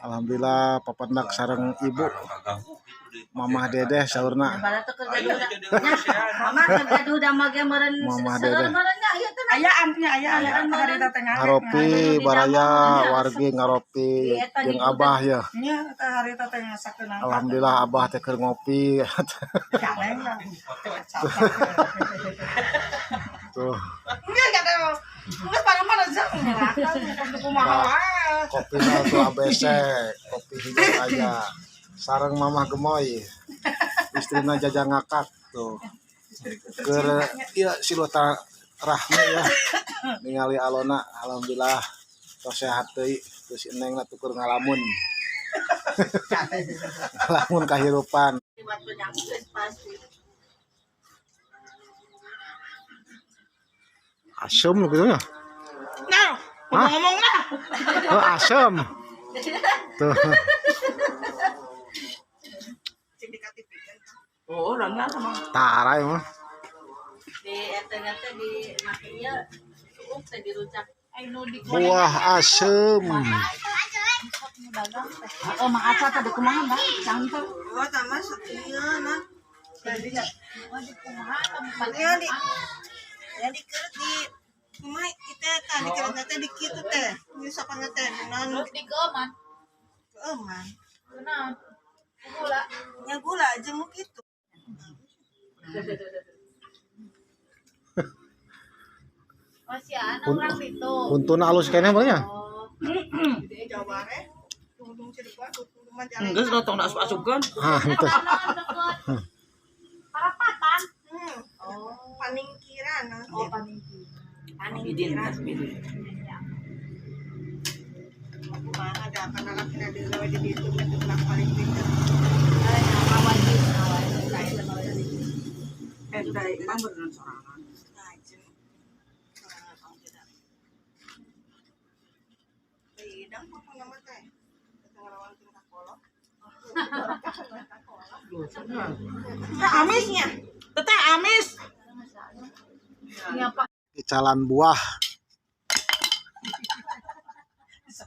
Alhamdulillah papendak sareng ibu Mamah Dedeh saurna. Mamah kerja duda mage meureun. Mamah Dedeh. Ayaan harita teh Ngaropi baraya wargi ngaropi jeung Abah ya. Nya eta harita teh ngasakeun nangka. Alhamdulillah Abah teh keur ngopi. Tuh. Enggak ada. Enggak pada mana jang. Kumaha wae. Kopina tuh ABC, kopi hijau aja. Sareng Mamah Gemoy. Istrina Jajang ngakak tuh. Keur ieu silaturahmi ya. Ningali alona alhamdulillah tos sehat deui. Terus Neng lah tukur ngalamun. Ngalamun kahirupan. Asem lu gitu ya. Nah, ngomong lah. Oh, asem. Tuh. Oh, orangnya sama. Tara ya mah. Di eta teh di make ieu suuk teh dirucak. Buah asem. Oh, Mang Aca tadi kumaha, Bang? Cantik. Oh, tambah sekian nah. Kumaha di ya dikeret di kumaha kita teh dikeret teh di kitu teh. Di sapana teh naon di keoman. keeman. Kunaon? Gula. Nya gula jeung kitu. Oh, si anak orang itu. Huntuna alus keneh bae nya. Jawa eh. Tungtung Cirebon, tungtung Majalengka. Enggak, sudah tong asup-asupkeun. Ah, henteu. Parapatan. Oh, paningkiran. Oh, paningkiran. Bidin, bidin. Kumaha da kana lakina deui we di ditu mah teu paling pinter. Eh, udah, emang beneran sorangan. Ngajeng. Sorangan oge da. Idang pokona mah teh. Teu ngalawankeun ka kolot. Teh amisnya. Teteh amis. Icalan buah.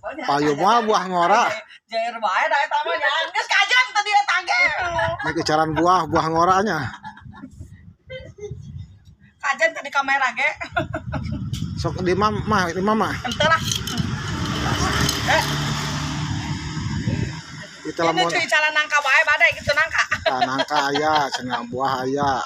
Payu mah buah ngora. Jair bae da eta mah nya. Geus kajen tadi eta ge. Nek icalan buah, buah ngoranya. Kajen tadi kamera ge. Sok di mama, di mama. Henteu lah. Eh, Itu ini lamun cuy jalan nangka bae badai gitu nangka. tah, nangka aya, cenah buah aya.